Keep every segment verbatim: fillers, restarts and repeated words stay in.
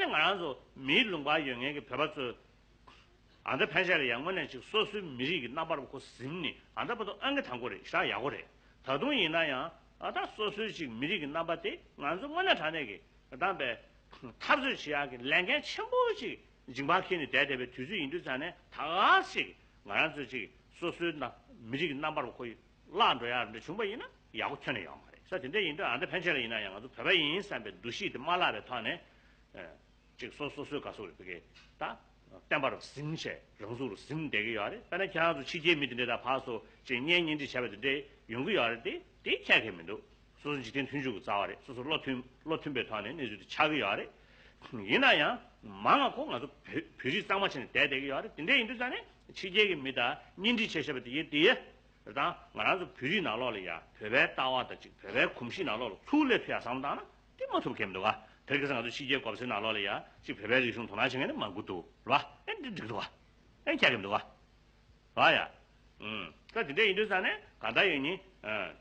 ང་རང་ཚོ་མིའི་ལུང་པར་ཡོད་མཁན་གྱི་བོད་པ་ཚོས། ཨ་ད་ཕན་ཆད་ལ་ཡང་དངོས་གནས་ཅིག་སོ་སོའི་མི་རིགས་ཀྱི་རྣམ་པར་ཁོ་ཟིན་ནས་ཨ་ད་བར་དུ་ཨང་ཀི་དང་པོ་རེད། ཞེ་དྲག་ཡག་པོ་རེད། ད་དུང་ཡིན་ན་ཡང་ཨ་ད་སོ་སོའི་ཅིག་མི་རིགས་ཀྱི་རྣམ་པ་དེ་ང་ཚོ་དངོས་གནས་དྲང་གནས་ཀྱི་ད་བའི་འཐབ་རྩོད་བྱེད་ཡག་གི་ལས་འགན་ཆེན་པོ་ཅིག་མཇིང་པར་འཁྱེར་ནས་བསྡད་བསྡད་པའི་དུས་ཚོད་ཡིན་དུས་ཙང་ནས། ད་ག་ཞིག་ང་རང་ཚོ་ཅིག་སོ་སོའི་ན་མི་རིགས་ཀྱི་རྣམ་པར་ཁོ་བརླག་འགྲོ་ཡག་འདྲ་བྱུང་པ་ཡིན་ན་ཡག་པོ་ཁྱོན་ནས་ཡོད་མ་རེད་ས། དེ་འདྲ་ཡིན་དུས་ཨ་ད་ཕན་ཆད་ལ་ཡིན་ན་ཡང་ང་ཚོ་བོད་པ་ཡིན་བསམ་པའི་འདུ་ཤེས་དེ་མ་བརླག་པའི་ཐོག་ནས། ཅིག་སོ་སོ་སོའི་ག་སོགས་རེད་བི་གེ་ད་བསྟན་པ་རུ་ཟིན་བྱས་རང་ཚུགས་རུ་ཟིན་བསྡད་ཀྱི་ཡོད་རེད། དཔེར་ན་ཁྱེད་རང་ཚོ་ཕྱི་རྒྱལ་མི་དེ་འདྲས་དང་ཕར་ཚུར་ཅིག་གཉེན་ཉེ་འདྲིས་བྱས་པ་དེ་འདྲས་ཡོང་གི་ཡོད་རེད་དེ། དེ་ཁྱད་ཁྱད་མི་འདུག་སོ་སོ་འཇིག་རྟེན་མཐུན་འཇུག་གི་རྩ་བ་རེད། སོ་སོ་བློ་མཐུན་བློ་མཐུན་པའི་ཐོག་ནས་གནས་ཚུལ་དེ་ཆགས་ཀྱི་ཡོད་རེད། ཡིན་ན་ཡང་མང་ང་ཁོ་ང་ཚོ་བོད་བོད་རིགས་གཙང་མ་བྱས་ནས་བསྡད་བསྡད་ཀྱི་ཡོད་རེད། དེ་འདྲས་ཡིན་དུས་ཙང་ནས་ཕྱི་རྒྱལ་གྱི་མི་དང་གཉེན་འདྲིས་བྱས་བྱས་པ་དེ་ཡིན་དེ། དང་ང་རང་ཚོ་བོད་རིགས་ནང་ལོགས་ལ་ཡ་བོད་པའི་ལྟ་བ་དང་གཅིག་བོད་པའི་གོམས་གཤིས་ནང་ལོགས་ལ་ཚུར་སླེབས་ཐུབ་ཡ་བསམ་བློ་བཏང་ན་དེ་མ་ཐུབ་མཁན་མི་འདུག་ག་དེར་ཁ་སང་ང་ཚོ་ཕྱི་རྒྱལ་གོ་ས་ནང་ལོགས་ལ་ཡ་གཅིག་བོད་པའི་རིག་གཞུང་དོ་སྣང་བྱེད་མཁན་ནི་མང་པོ་འདུག་ར། ཨེ་འདི་འགྲིག་འདུག་ག་ཨེ་ཁྱད་མི་འདུག་ག་ར་ཡ། ཨུམ། ད་དེ་འདྲ་ཡིན་དུས་ཙང་ནས་གང་ལྟར་ཡིན་ནི།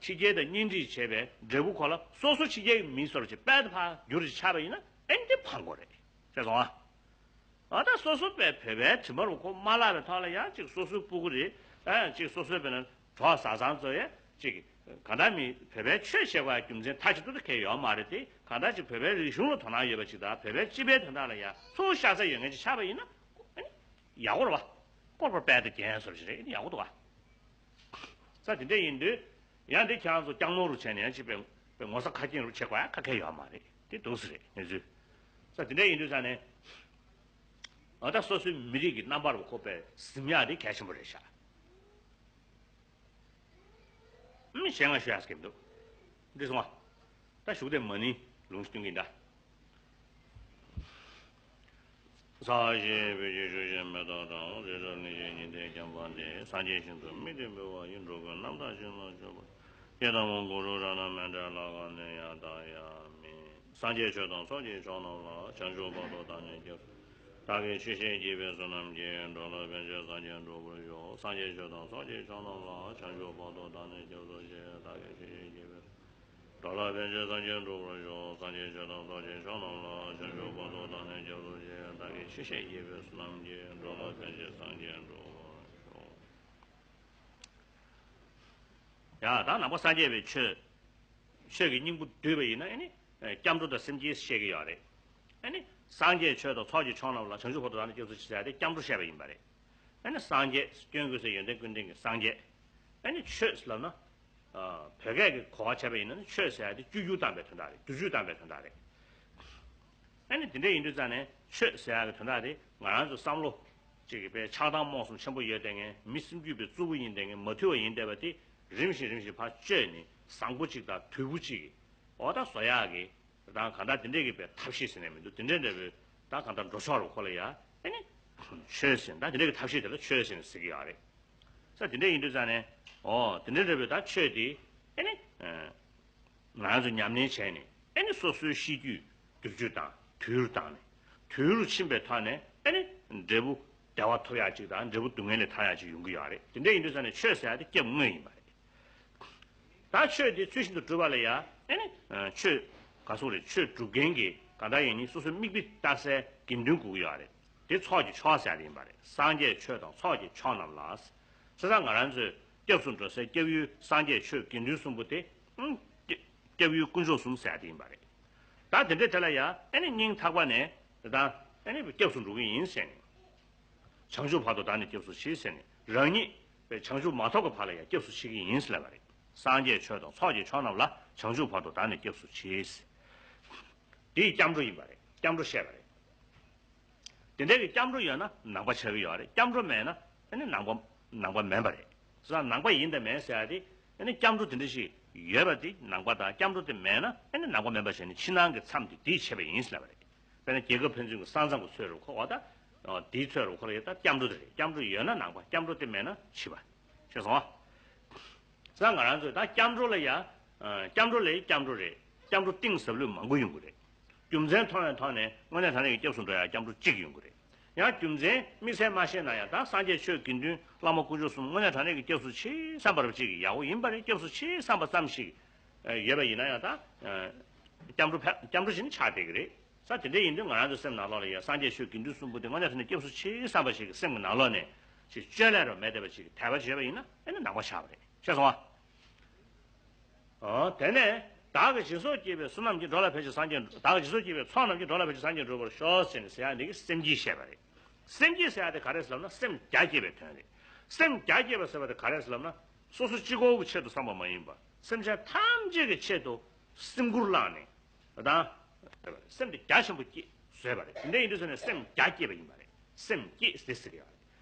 ཕྱི་རྒྱལ་དང་གཉེན་སྒྲིག་བྱས་པའི་འབྲས་བུ་ཁོ་ལ་སོ་སོ་ཕྱི་རྒྱལ་གྱི་མི་སོར་ཅིག་དཔལ་དུ་ཕར་འགྱུར་ཅིག་ཆགས་པ་ཡིན་ན་ཨེ་འདི་ཕངས་དགོས་རེད། ཤེས་སོང་ཨ། ཨ་ད་སོ་སོ་པའི་བོད་པའི་དྲི་མ་རུ་ཁོ་མ་བརླག་པའི་ཐོག་ལ་ཡང་ཅིག་སོ་སོའི་སྤུ་གུ་རེད། ཨ་ཅིག་སོ་སོའི་བོད་ན་གྲོགས་བཟའ་ཚང་ཚོ་ཡ་ཅིག་གང་ལྟར་མི་བོད་པའི་ཆོས་བྱེད་དགོས་རྒྱུ་མཚན་མཐའ་གཅིག་ཏུ་ད་གལ་ཡོད་མ་རེད་དེ། གང་ལྟར་ཅིག་བོད་པའི་རིག་གཞུང་ལ་དོ་སྣང་ཡོད་པ་ཅིག་དང་བོད་པའི་སྤྱི་པའི་དོན་དག་ལ་ཡ་ཚུར་ཤ་ཚ་ཡོད་མཁན་ཅིག་ཆགས་པ་ཡིན་ན་ཨ་ནི་ཡག་པོ་རེད་བ། སྐོར་པ་དཔལ་དང་རྒྱན་སོར་ཞིག་རེད། ཨ་ནི་ཡག་པོ་འདུག་བ། ས་དེ་འདྲ་ཡིན་དུས། ཡང་འདི་ཁྱེད་རང་ཚོ་སྐྱག་མོ་རུ་བྱས་ནས་ཡང་ཅིག་པའི་པའི་ངོ་ཚ་ཁ་སྐྱེངས་རུ་བྱེད་དགོས་ཡ་ཁ་ཁེ་ཡོད་མ་རེད། དེ་འདུག་སེ་རེད་གནས་ཚུལ། ས་དེ་འདྲ་ཡིན་དུས་ས་ནས། ཨ་ད་སོ་སོའི་མི་རིགས་ཀྱི་རྣམ་པར་བཀོད་པའི་གཟིམ་ཡག་དེ་གལ་ཆེན་པོ་རེད་ཤག་མི་གཞན་ང་ཞུ་ཡག་སྐད་མི་འདུག་འདི་སོང་བ། ད་གཞུག་དེ་མ་ནི་ལུང་སྟོན་གྱི་འདྲ། ས་གཞི་བོད་ཀྱི་ཆུ་ཞིང་མེ་ཏོག་གྲང་། རི་རབ་གླིང་བཞི་ཉི་ཟླའི་བརྒྱ་འབར་ཏེ། སངས་རྒྱས་ཞིང་དུ་མི་དེ་འབུལ་བ་ཡི། འགྲོ་ཀུན་རྣམ་དག་ཞིང་ལ་སྤྱོད་པ། ཡི་དམ་གུ་རུ་རཏྣ་མཎྜལ་ལ་གང་ནས་ཡང་དག་ཡང་མིན། སངས་རྒྱས་ཆོས་དང་ཚོགས་ཀྱི་མཆོག་རྣམས་ལ། བྱང་ཆུབ་བར་དུ་བདག་ནི་སྐྱབས། བདག་གིས་ཆོས་བཤད་བགྱིས་པའི་བསོད་ནམས་ཀྱིས། འགྲོ་ལ་ཕན་ཕྱིར་སངས་རྒྱས་འགྲུབ་པར་ཤོག་སངས་རྒྱས་ཆོས་དང་ཚོགས་ཀྱི་མཆོག་རྣམས་ལ། བྱང་ཆུབ་བར་དུ་བདག་ནི་སྐྱབས་སུ་མཆི། བདག་གིས་ཆོས་བཤད་བགྱིས་པའི། འགྲོ་ལ་ཕན་ཕྱིར་སངས་རྒྱས་འགྲུབ་པར་ཤོག་སངས་རྒྱས་ཆོས་དང་ཚོགས་ཀྱི་མཆོག་རྣམས་ལ། བྱང་ཆུབ་བར་དུ་བདག་ནི་སྐྱབས་སུ་མཆི། བདག་གིས་ཆོས་བཤད་བགྱིས་པའི་བསོད་ནམས་ཀྱིས། འགྲོ་ལ་ཕན་ཕྱིར་སངས་རྒྱས་འགྲུབ་པར་ཤོག་ཡ་ད་ནང་པ་སངས་རྒྱས་པའི་ཆོས། ཆོས་ཀྱི་སྙིང་པོ་བསྡུས་པ་ཡིན་ན་ཨ་ནི། སྐྱབས་འགྲོ་དང་སེམས་བསྐྱེད་བཤད་ཀྱི་ཡོད་རེད། ཨ་ནི། སངས་རྒྱས་ཆོས་དང་ཚོགས་ཀྱི་མཆོག་རྣམས་ལ། བྱང་ཆུབ་བར་དུ་བདག་ནི་སྐྱབས་སུ་མཆི་ཟེར་ཏེ་སྐྱབས་འགྲོ་བཤད་པ་ཡིན་པ་རེད། ཨ་ནི་སངས་རྒྱས་སྐྱོན་ཀུན་ཟད་ཡོན་ཏན་ཀུན་ལྡན་གྱི་སངས་རྒྱས། ཨ་ནི་ཆོས་ལབ་ན། ཨ་བོད་སྐད་ཀྱི་གོ་བ་བྱས་པ་ཡིན་ན་ནི་ཆོས་ཟེར་ཡ་དེ་བཅོས་བསྒྱུར་བཏང་པའི་དོན་དག་རེད། བསྒྱུར་བཅོས་བཏང་པའི་དོན་དག་རེད། ཨ་ནི་དེ་འདྲ་ཡིན་དུས་ཙང་ནས་ཆོས་ཟེར་ཡ་གི་དོན་དག་དེ་ང་རང་ཚོ་བསམ་བློ་ཅིག་གི་དཔེ་ཆགས་སྡང་རྨོངས་གསུམ་ཆེན་པོ་ཡོད་བསྡད་མཁན། མི་སེམས་རྒྱུད་པའི་རྩུབ་པོ་ཡིན་བསྡད་མཁན། མ་ཐུལ་བ་ཡིན་བསྡད་པ་དེ་རིམ་བཞིན་རིམ་བཞིན་ཕར་བཅོས་ནས་བཟང་པོ་ཅིག་དང་དུལ་པོ་ཅིག་གི་འོ་ད་བཟོ་ཡག་གི་དང་གང་ལྟར་དེ་འདྲས་ཀྱི་དཔེ་ཐབས་ཤེས་ཟེར་ནས་མི་འདུག་དེ་འདྲས་འདྲ་བོའི་ད་གང་ལྟར་འགྲོ་ཕྱོགས་རུ་ཁོ་ལ་ཡ་ཨ་ནི་ཆོས་ཟེར། ད་དེ་འདྲས་ཀྱི་ཐབས་ཤེས་དེ་ལ་ཆོས་ཟེར་ནས་ཟེར་གྱི་ཡོད་རེད། ས་དེ་འདྲས་ཡིན་དུས་ཙང་ནས་འོ་དེ་འདྲས་འདྲ་བོའི་ད་ཆོས་དེ་ཨ་ནི། ང་རང་ཚོ་ཉམས་ལེན་བྱས་ནས་ཨ་ནི་སོ་སོའི་གཤིས་རྒྱུད་བསྒྱུར་བཅོས་དང་དུལ་བཏང་ནས་དུལ་རུ་ཕྱིན་པའི་ཐོག་ནས་ཨ་ནི་འབྲས་བུ་བདེ་བ་ཐོབ་ཡག་ཅིག་དང་འབྲས་བུ་སྡུག་བསྔལ་ལས་ཐར་ཡག་ཅིག་ཡོང་གི་ཡོད་རེད། དེ་འདྲ་ཡིན་དུས་ཙང་ནས་ཆོས་ཟེར་ཡག་དེ་སྐྱབས་དངོས་ཡིན་པ་རེད། ད་ཆོས་དེ་ཚུལ་བཞིན་དུ་སྒྲུབ་པ་ལ་ཡ་ཨ་ནི་ཆོས་ག་སོགས་རེད། ཆོས་སྒྲུབ་མཁན་གྱི་ག་འདྲ་ཡིན་ནི་སོ་སོའི་དམིགས་པའི་རྟགས་གསལ་དགེ་འདུན་དགོས་ཀྱི་ཡོད་རེད། དེ་ཚོགས་ཀྱི་མཆོག་ཟེར་ཡག་དེ་ཡིན་པ་རེད། སངས་རྒྱས་ཆོས་དང་ཚོགས་ཀྱི་མཆོག་རྣམས་ལ། བྱས་ཙང་ང་རང་ཚོས་སྐྱབས་སུ་འགྲོ་སའི་སྐྱབས་ཡུལ་སངས་རྒྱས་ཆོས་དགེ་འདུན་གསུམ་པོ་དེ། སྐྱབས་ཡུལ་དཀོན་མཆོག་གསུམ་ཟེར་ཡག་དེ་ཡིན་པ་རེད། ད་དེ་འདྲའི་དེ་ལ་ཡང་ཨ་ནི་སྙིང་ཐག་པ་ནས་དེ་དང་ཨ་ནི་སྐྱབས་སུ་འགྲོ་གི་ཡིན་ཟེར་ནས། བྱང་ཆུབ་བར་དུ་བདག་ནི་སྐྱབས་སུ་མཆི་ཟེར་ནས་རང་ཉིད་བྱང་ཆུབ་མ་ཐོབ་ཀྱི་བར་ལ་ཡང་སྐྱབས་སུ་མཆི་གི་ཡིན་ཟེར་ལབ་པ་རེད། སངས་རྒྱས་ཆོས་དང་ཚོགས་ཀྱི་མཆོག་རྣམས་ལ། བྱང་ཆུབ་བར་དུ་བདག་ནི་སྐྱབས་སུ་མཆི་ཟེར། དེ་ཡི་སྐྱབས་འགྲོ་ཡིན་པ་རེད། སྐྱབས་འགྲོ་བཤད་པ་རེད། དེ་འདྲའི་གི་སྐྱབས་འགྲོ་ཡོད་ན་ནང་པ་ཆགས་ཀྱི་ཡོད་རེད། སྐྱབས་འགྲོ་མེད་ན་ཨ་ནི་ནང་པ་ནང་པ་མིན་པ་རེད། བྱས་ཙང་ནང་པ་ཡིན་དང་མིན་ཟེར་ཡག་དེ་ཨ་ནི་སྐྱབས་འགྲོ་དེ་འདྲ་ཞིག་ཡོད་པ་དེ་ནང་པ་དང་། སྐྱབས་འགྲོ་དེ་མེད་ན་ཨ་ནི་ནང་པ་མིན་པ་བྱས་ནས་ཕྱི་ནང་གི་མཚམས་དེ་དེས་ཕྱེ་བ་ཡིན་ཟེར་ལབ་པ་རེད། དཔེར་ན་རྒྱལ་ཁབ་ཕན་ཚུན་གྱི་ས་མཚམས་ཀྱི་ཚོད་རུ་ཁོ་བ་དང་། དེའི་ཚོད་རུ་ཁོ་ལ་ཡོད་ད་སྐྱབས་འགྲོ་དེ་རེད། སྐྱབས་འགྲོ་ཡོད་ན་ནང་པ། སྐྱབས་འགྲོ་དེ་མེད་ན་ཕྱི་པ། ཤེས་སོང་ཨ། ས་ང་རང་ཚོས་ད་སྐྱབས་འགྲོ་ལ་ཡ། སྐྱབས་འགྲོ་ལ་སྐྱབས་འགྲོ་རེད། སྐྱབས་འགྲོ་གཏིང་ཟབ་ལོས་མང་པོ་ཡོང་གི་རེད། རྒྱུ་མཚན་མཐོང་བའི་ཐོག་ནས་དངོས་གནས་དྲང་གནས་ཀྱི་སྐྱབས་སུ་འགྲོ་ཡ་སྐྱབས་འགྲོ་གཅིག་ཡོང་གི་རེད། ཡང་རྒྱུ་མཚན་དམིགས་བསལ་མ་ཤེས་ན་ཡང་ད་སངས་རྒྱས་ཆོས་དགེ་འདུན་བླ་མ་དཀོན་མཆོག་གསུམ་དངོས་གནས་དྲང་གནས་ཀྱི་སྐྱབས་སུ་མཆི་བསམ་པ་རབ་གཅིག་གི་ཡག་པོ་ཡིན་པ་རེད། སྐྱབས་སུ་མཆི་བསམ་པ་ཙམ་ཞིག་ཡོད་པ་ཡིན་ན་ཡང་ད། སྐྱབས་འགྲོ་ཕ་སྐྱབས་འགྲོ་ཞིག་ནི་ཆགས་བསྡད་ཀྱི་རེད། ས་དེ་འདྲ་ཡིན་དུས་ང་རང་ཚོའི་སེམས་ནང་ལོགས་ལ་ཡང་སངས་རྒྱས་ཆོས་དགེ་འདུན་གསུམ་པོ་དེ་དངོས་གནས་དྲང་གནས་སྐྱབས་སུ་མཆི་བསམ་པ་ཞིག་གི་སེམས་ཀྱི་ནང་ལོགས་ནས་ཅིག་བཅོས་ལས་རོ་མེད་བསྡད་པ་ཅིག་དད་པ་བྱས་པ་ཡིན་ན་ཨེ་ནི་ནང་པ་ཆགས་པ་རེད། ཤེས་སོང་ཨ། ཨོ། དེ་ནས་བདག་གིས་སྦྱིན་སོགས་བགྱིས་པའི་བསོད་ནམས་ཀྱིས་འགྲོ་ལ་ཕན་ཞིང་སངས་རྒྱས། བདག་གིས་སྦྱིན་སོགས་བགྱིས་པའི་ཚོགས་རྣམས་ཀྱིས་འགྲོ་ལ་ཕན་ཞིང་སངས་རྒྱས་འགྲུབ་པར་ཤོག་ཟེར་ནས་ཟེར་ཡ་འདི་གི་སེམས་བསྐྱེད་བཤད་པ་རེད། སེམས་བསྐྱེད་ཟེར་ཡ་དེ་ག་རེ་ཟེར་ལབ་ན་སེམས་རྒྱ་བསྐྱེད་པའི་དོན་རེད། སེམས་རྒྱ་བསྐྱེད་པ་ཟེར་བ་དེ་ག་རེ་ཟེར་ལབ་ན་སོ་སོ་གཅིག་པོ་གི་ཆེད་དུ་བསམ་པ་མ་ཡིན་པ་སེམས་ཅན་ཐམས་ཅད་ཀྱི་ཆེད་དུ་སེམས་ཁུར་བླངས་ནས་དང་། སེམས་དེ་རྒྱ་ཆེན་པོ་བསྐྱེད་བཟོས་པ་རེད། དེ་འདྲ་ཡིན་དུས་ཟེར་ནས་སེམས་རྒྱ་བསྐྱེད་པ་ཡིན་པ་རེད། སེམས་བསྐྱེད་ཟེར་ཟེར་གི་ཡོད་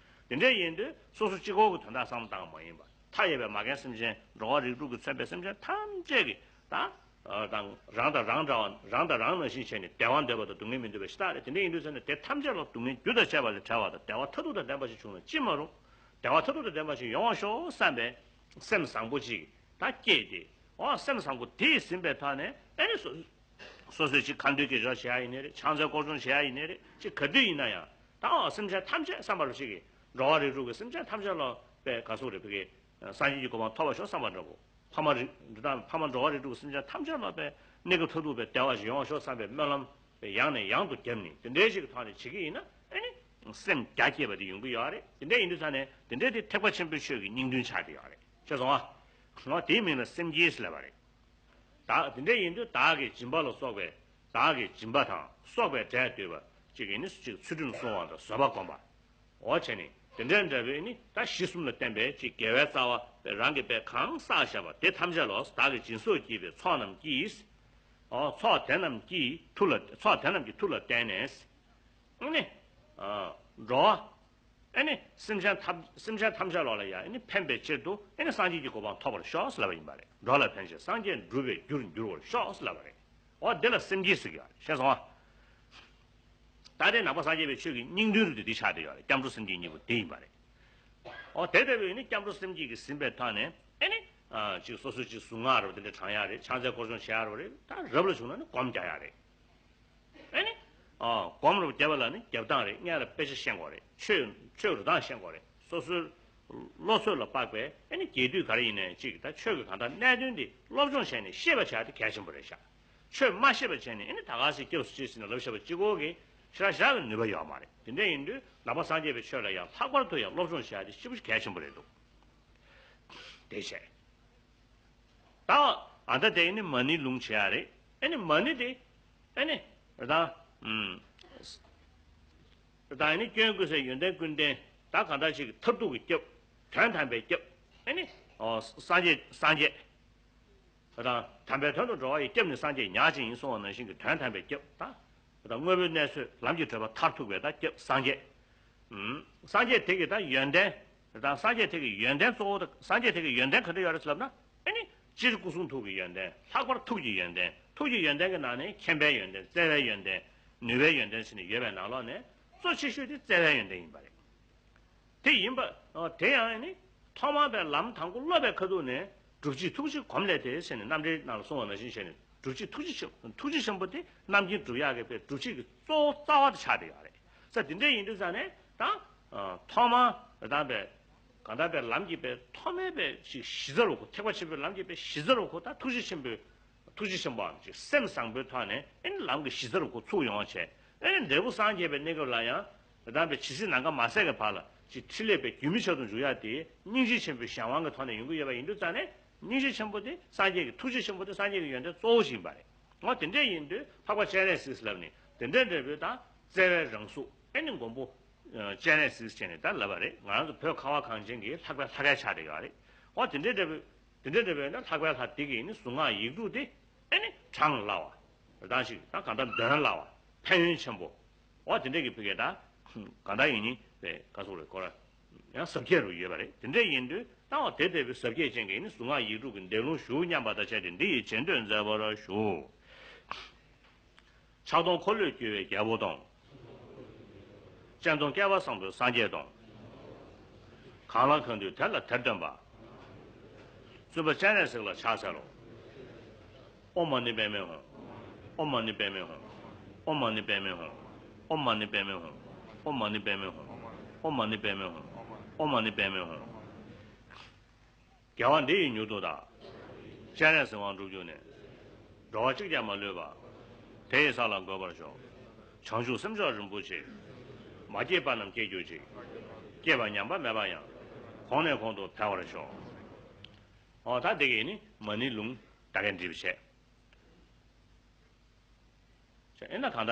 རེད། དེ་འདྲ་ཡིན་དུས་སོ་སོ་གཅིག་པོ་གི་དོན་དག་བསམ་བློ་བཏང་བ་མ་ཡིན་པ་མཐའ་ཡས་པའི་མ་རྒན་སེམས་ཅན་འགྲོ་བ་རིགས་དྲུག་གིས་མཚོན་པའི་སེམས་ཅན་ཐམས་ཅད་ཀྱི་དང་། དང་། རང་དང་རང་འདྲ་བ། རང་དང་རང་ནང་བཞིན་བྱས་ནས་བདེ་བ་འདོད་པ་དང་སྡུག་བསྔལ་མི་འདོད་པ་ཞེ་དྲག་རེད། དེ་འདྲ་ཡིན་དུས་ཟེར་ནས་དེ་ཐམས་ཅད་ལ་སྡུག་བསྔལ་རྒྱུ་དང་བཅས་པ་ལས་བྲལ་བ་དང་བདེ་བ་མཐར་ཐུག་དང་ལྡན་པ་ཞིག་བྱུང་ན་ཅི་མ་རུང་། བདེ་བ་མཐར་ཐུག་དང་ལྡན་པ་ཞིག་ཡོང་བར་ཤོག་བསམ་པའི་སེམས་བཟང་པོ་ཅིག་ད་སྐྱེས་ཏེ། འོ། སེམས་བཟང་པོ་དེས་ཟིན་པའི་ཐོག་ནས་ཨེ་ནི་སོ། སོ་སོའི་ཅིག་ཁ་འདོན་སྐྱེས་སྦྱོར་བྱེད་ཡ་ཡིན་ནའི་རེད། ཕྱག་འཚལ་སྐོར་སྦྱོང་བྱེད་ཡ་ཡིན་ནའི་རེད། ཅིག་ག་དུས་ཡིན་ན་ཡང་ད་འོ་སེམས་ཅན་ཐམས་ཅད་བསམ་པ་རུ་ཞིག་གིས་འགྲོ་བ་རིགས་དྲུག་གི་སེམས་ཅན་ཐམས་ཅད་ལ་པའི་ག་སོགས་རེད་བི་གི་སངས་རྒྱས་ཀྱི་གོ་འཕང་ཐོབ་པར་ཤོག་བསམ་པ་འདྲ་པོ། ཕ་མ་རིགས་འདི་དང་ཕ་མ་འགྲོ་བ་རིགས་དྲུག་གི་སེམས་ཅན་ཐམས་ཅད་ལ་པའི་གནས་སྐབས་མཐར་ཐུག་པའི་བདེ་བ་ཞིག་ཡོང་བར་ཤོག་བསམ་པའི་སྨོན་ལམ་པའི་ཡང་ནས་ཡང་དུ་བརྒྱབ་ནས་དེ་འདྲའི་ཞིག་གི་ཐོག་ནས་བྱེད་ཀྱི་ཡིན་ན་ཨེ་ནི་སེམས་རྒྱ་བསྐྱེད་པ་དེ་ཡོང་གི་ཡོད་རེད། དེ་འདྲ་ཡིན་དུས་ཙང་ནས་དེ་འདྲའི་དེ་ཐེག་པ་ཆེན་པོའི་ཆོས་ཀྱི་སྙིང་དོན་ཆགས་ཀྱི་ཡོད་རེད། ཤེས་སོང་ཨ། འོ་དེའི་མིང་ལ་སེམས་བསྐྱེད་ཟེར་ལབ་པ་རེད། བདག་དེ་འདྲ་ཡིན་དུས་བདག་གི་སྦྱིན་པ་ལ་སོགས་པའི་བདག་གི་སྦྱིན་པ་དང་སོགས་པའི་འབྲས་བསྟོད་པ་གཅིག་གིས་ནི་གཅིག་ཚུལ་ཁྲིམས་བསྲུང་བ་དང་བཟོད་པ་བསྒོམ་པ། འོ་བྱས་ནས་དེ་འདྲ་འདྲ་བའི་ནི་ད་གཞི་གསུམ་ལ་བརྟེན་པའི་གཅིག་དགེ་བའི་རྩ་བ་པའི་རང་གིས་པའི་གང་བསགས་བཞག་པ་དེ་ཐམས་ཅད་ལ་བདག་གིས་སྦྱིན་སོགས་བགྱིས་པའི་ཚོགས་རྣམས་ཀྱིས། འོ་ཚོགས་དེ་རྣམས་ཀྱི་མཐུ་ལ་ཚོགས་དེ་རྣམས་ཀྱི་མཐུ་ལ་བརྟེན་ནས། ཨ་ནི། ཨ། འགྲོ་བ། ཨ་ནི་སེམས་ཅན་ཐམས་སེམས་ཅན་ཐམས་ཅད་ལོག་ལ་ཡང་ཨ་ནི་ཕན་པའི་ཕྱིར་དུ་ཨ་ནི་སངས་རྒྱས་ཀྱི་གོ་འཕང་ཐོབ་པར་ཤོག་ཟེར་ལབ་པ་ཡིན་པ་རེད། འགྲོ་ལ་ཕན་ཞིང་སངས་རྒྱས་འགྲུབ་པའི་རྒྱུར་འགྱུར་བར་ཤོག་ཟེར་ལབ་པ་རེད། འོ་འདི་ལ་སེམས་བསྐྱེད་ཟེར་གྱི་ཡོད་རེད། ཤེས་སོང་ཨ། ད་ལྟའི་ནང་པ་སངས་རྒྱས་པའི་ཆོས་ཀྱི་སྙིང་དོན་རུ་དེ་འདི་ཆགས་བསྡད་ཡོད་རེད། སྐྱབས་འགྲོ་སེམས་བསྐྱེད་གཉིས་པོ་དེ་ཡིན་པ་རེད། འོ་དེ་ལྟ་བུའི་ནི་སྐྱབས་འགྲོ་སེམས་བསྐྱེད་ཀྱིས་ཟིན་པའི་ཐོག་ནས་ཨ་ནི། ཨ་ཅིག་སོ་སོའི་ཅིག་གཟུངས་སྔགས་རུ་དེ་འདྲ་བགྲང་ཡག་རེད། ཕྱག་འཚལ་སྐོར་སྦྱོང་བྱེད་ཡག་རུ་རེད། ད་རབ་ལ་བྱུང་ན་ནི་སྒོམ་རྒྱག་ཡག་རེད། ཨ་ནི། ཨ། སྒོམ་རུ་བརྒྱབ་པ་ལ་ནི་རྒྱབ་སྟངས་རེད། སྔོན་ལ་དཔེ་ཆ་ཤེས་དགོས་རེད། ཆོས་ཆོས་རུ་སྟངས་ཤེས་དགོས་རེད། སོ་སོའི་བློ་ཚོད་ལ་དཔག་པའི་ཨ་ནི་རྒྱས་བསྡུས་ག་རེ་ཡིན་ནའི་ཅིག་ད་ཆོས་ཀྱི་གང་ལྟར་གནད་དོན་འདི་སློབ་སྦྱོང་བྱས་ནས་ཤེས་པ་བྱ་དེ་གལ་ཆེན་པོ་རེད་ཤག་ཆོས་མ་ཤེས་པ་བྱས་ནས་ཨ་ནི་ད་ག་སེ་སྐྱབས་སུ་མཆི་ཟེར་ནས་ལབ་བཞག་པ་གཅིག་པོ་གིས་ཞེ་དྲག་ཞེ་དྲག་གི་ནུས་པ་ཡོད་མ་རེད། དེ་འདྲ་ཡིན་དུས་ནང་པ་སངས་རྒྱས་པའི་ཆོས་ལ་ཡང་ལྷག་པར་དུ་ཡང་སློབ་སྦྱོང་བྱ་དེ་ཞེ་པོ་ཅིག་གལ་ཆེན་པོ་རེད་འདུག་དེ་བྱས། ད་ཨ་ད་དེ་ནི་མ་ཎི་ལུང་བྱེད་ཡ་རེད། ཨ་ནི་མ་ཎི་དེ་ཨ་ནི་ད་ཨུམ་ད་ཨ་ནི་སྐྱོན་ཀུན་ཟད་ཡོན་ཏན་ཀུན་ལྡན། ད་གང་ལྟར་ཅིག་མཐར་ཐུག་གི་སྐྱབས། དོན་དམ་པའི་སྐྱབས། ཨ་ནི་ཨོ་སངས་རྒྱས་སངས་རྒྱས་དང་དམ་པའི་དོན་དུ་འགྲོ་བ་ཡི་སྐྱབས་ནི་སངས་རྒྱས་ཉག་གཅིག་ཡིན་གསུངས་པ་ནང་བཞིན་གྱི་དོན་དམ་པའི་སྐྱབས་དང་། ད་དངོས་པོའི་གནས་སུ་ལམ་གྱི་བགྲོད་པ་མཐར་ཐུག་པའི་ད་སྐྱབས་སངས་རྒྱས། ཨུམ། སངས་རྒྱས་དེ་གི་ད་ཡོན་ཏན། ད་སངས་རྒྱས་དེ་གི་ཡོན་ཏན་གཙོ་བོ་དང་སངས་རྒྱས་དེ་གི་ཡོན་ཏན་ག་འདྲ་ཡོད་རེད་ཟེར་ལབ་ན། ཨ་ནི་སྤྱིར་སྐུ་གསུང་ཐུགས་ཀྱི་ཡོན་ཏན། ལྷག་པར་ཐུགས་ཀྱི་ཡོན་ཏན། ཐུགས་ཀྱི་ཡོན་ཏན་གྱི་ནང་ནས་མཁྱེན་པའི་ཡོན་ཏན། བརྩེ་བའི་ཡོན་ཏན། ནུས་པའི་ཡོན་ཏན་ཟེར་ནས་ཡོད་པའི་ནང་ལོགས་ནས་གཙོ་ཆེ་ཤོས་དེ་བརྩེ་བའི་ཡོན་ཏན་ཡིན་པ་རེད། དེ་ཡིན་པ། དེ་ཡང་ནི་ཐོག་མར་པའི་ལམ་དང་པོ་སློབ་པའི་ཁ་ཐུག་ནས་སྒྲུབ་བྱེད་ཐུགས་རྗེ་གོམས་ལས་ཏེ་ཟེར་ནས་རྣམ་འགྲེལ་ནང་ལ་གསུངས་པ་ནང་བཞིན་བྱས་ནས་སྒྲུབ་བྱེད་ཐུགས་རྗེ་ཆེན་ཐུགས་རྗེ་ཆེན་པོ་དེ་རྣམ་མཁྱེན་སྒྲུབ་ཡག་གི་པའི་སྒྲུབ་བྱེད་ཀྱི་གཙོ་བོ་རྩ་བ་དེ་ཆགས་བསྡད་ཡོད་རེད། ས་དེ་འདྲ་ཡིན་དུས་ཙང་ནས་ད་ཐོག་མར་དང་པའི་གང་ལྟར་པའི་ལམ་གྱི་པའི་ཐོག་མའི་པའི་ཞིག་གཞི་རྩ་རུ་གོ་ཐེག་པ་ཆེན་པོའི་ལམ་གྱི་པའི་གཞི་རྩ་རུ་གོ་ད་ཐུགས་རྗེ་ཆེན་པོའི་ཐུགས་རྗེ་ཆེན་པོའམ་ཅིག་སེམས་བཟང་པོའི་ཐོག་ནས་ཨེ་ནི་ལམ་གྱི་གཞི་རྩ་རུ་ཁོ་ཚུགས་ཡོང་བ་བྱས། ཨེ་ནི་འབྲས་བུ་སངས་རྒྱས་པའི་གནས་སྐབས་ལ་ཡང་། དེ་དང་པའི་ཇི་སྲིད་ནམ་མཁའ་མ་ཟད་ཀྱི་བར་ལ་ཅིག་ཕྲིན་ལས་པའི་རྒྱུན་མི་ཆད་དུ་འཇུག་ཡ་དེ་སྙིང་རྗེ་ཆེན་པོའི་གཞན་དབང་གི་ཐོག་ནས་ཡོང་གི་ཡོད་པ་ཡིན་དུས་ཙང་ནས་སྙིང་རྗེ་ཆེན་པོ་དེ་སངས་རྒྱས་ཀྱི་ཐུགས་རྗེ་ཆེན་པོ་དེ་སངས་རྒྱས་ཀྱི་ཡོན་ཏན་གཙོ་བོ་ཞིག་ཡིན་པ་རེད། འོ་དེ་འདྲ་ཡིན་དུས་འཕགས་པ་སྤྱན་རས་གཟིགས་ལབ་ནས་དེ་འདྲ་འདྲ་པོའི་དང་བརྩེ་བའི་རང་གཟུགས་ཨེ་ནི་མགོན་པོ། སྤྱན་རས་གཟིགས་བྱས་ནས་ད་ལབ་པ་རེད། ང་རང་ཚོ་བོད་ཁ་བ་གངས་ཅན་གྱི་ལྷག་པའི་ལྷ་སྐལ་ཆགས་བསྡད་ཡོད་རེད། འོ་དེ་འདྲ་འདྲ་པོའི། དེ་འདྲ་འདྲ་བས་ན་ལྷག་པའི་ལྷ་དེ་གི་ནི་གཟུངས་སྔགས་ཡིག་དྲུག་དེ་ཨེ་ནི་གྲངས་སླ་བ། རང་ཞིག་ད་གང་ལྟར་འདོན་སླ་བ། ཕན་ཡོན་ཆེན་པོ། འོ་དེ་འདྲ་གི་ཕི་གེ་ད། གང་ལྟར་ཡིན་ནི་རེད་ག་སོགས་རེད་ཁོ་ར། ཡང་ཟབ་རྒྱས་རུ་ཡོད་པ་རེད། དེ་འདྲ་ཡིན་དུས་ད་འོ་དེ་ལྟ་བུའི་ཟབ་རྒྱས་ཅན་གྱི་ནི་གཟུངས་སྔགས་ཡིག་དྲུག་གི་འདོན་ལུང་ཞུ་སྙམ་པ་དང་བཅས་ཏེ་འདི་ཡི་རྗེས་ཟློས་མཛད་པར་ཞུ། ཕྱག་སྟོང་འཁོར་ལོས་སྒྱུར་བའི་རྒྱལ་པོ་དང་། སྤྱན་སྟོང་བསྐལ་པ་བཟང་པོའི་སངས་རྒྱས་དང་། གང་ལ་གང་འདུལ་དེ་ལ་དེར་སྟོན་པ། བཙུན་པ་སྤྱན་རས་གཟིགས་ལ་ཕྱག་འཚལ་ལོ། ཨོཾ་མ་ཎི་པདྨེ་ཧཱུྃ། ཨོཾ་མ་ཎི་པདྨེ་ཧཱུྃ། ཨོཾ་མ་ཎི་པདྨེ་ཧཱུྃ། ཨོཾ་མ་ཎི་པདྨེ་ཧཱུྃ། རྒྱལ་བ་འདི་ཡིས་མྱུར་དུ་བདག། སྤྱན་རས་གཟིགས་དབང་འགྲུབ་གྱུར་ནས། འགྲོ་བ་གཅིག་ཀྱང་མ་ལུས་པ། དེ་ཡི་ས་ལ་འགོད་པར་ཤོག། བྱང་ཆུབ་སེམས་མཆོག་རིན་པོ་ཆེ། མ་སྐྱེས་པ་རྣམས་སྐྱེ་གྱུར་ཅིག། སྐྱེས་པ་ཉམས་པ་མེད་པ་ཡང་། གོང་ནས་གོང་དུ་འཕེལ་བར་ཤོག། ཨོ་ད་དེ་གས་ནི་མ་ཎི་ལུང་ད་གས་འགྲིག་པ་བྱས། ཨེ་ན་གང་ལྟར།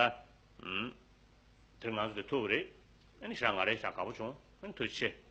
ཨུམ། དེ་ང་ཚོ་དེ་ཐུབ་པ་རེད། ཨེ་ནི་ཞག་ང་རེ་ཞག་དགའ་པོ་བྱུང་། ཨེ་ནི་ཐུགས་རྗེ་ཆེ།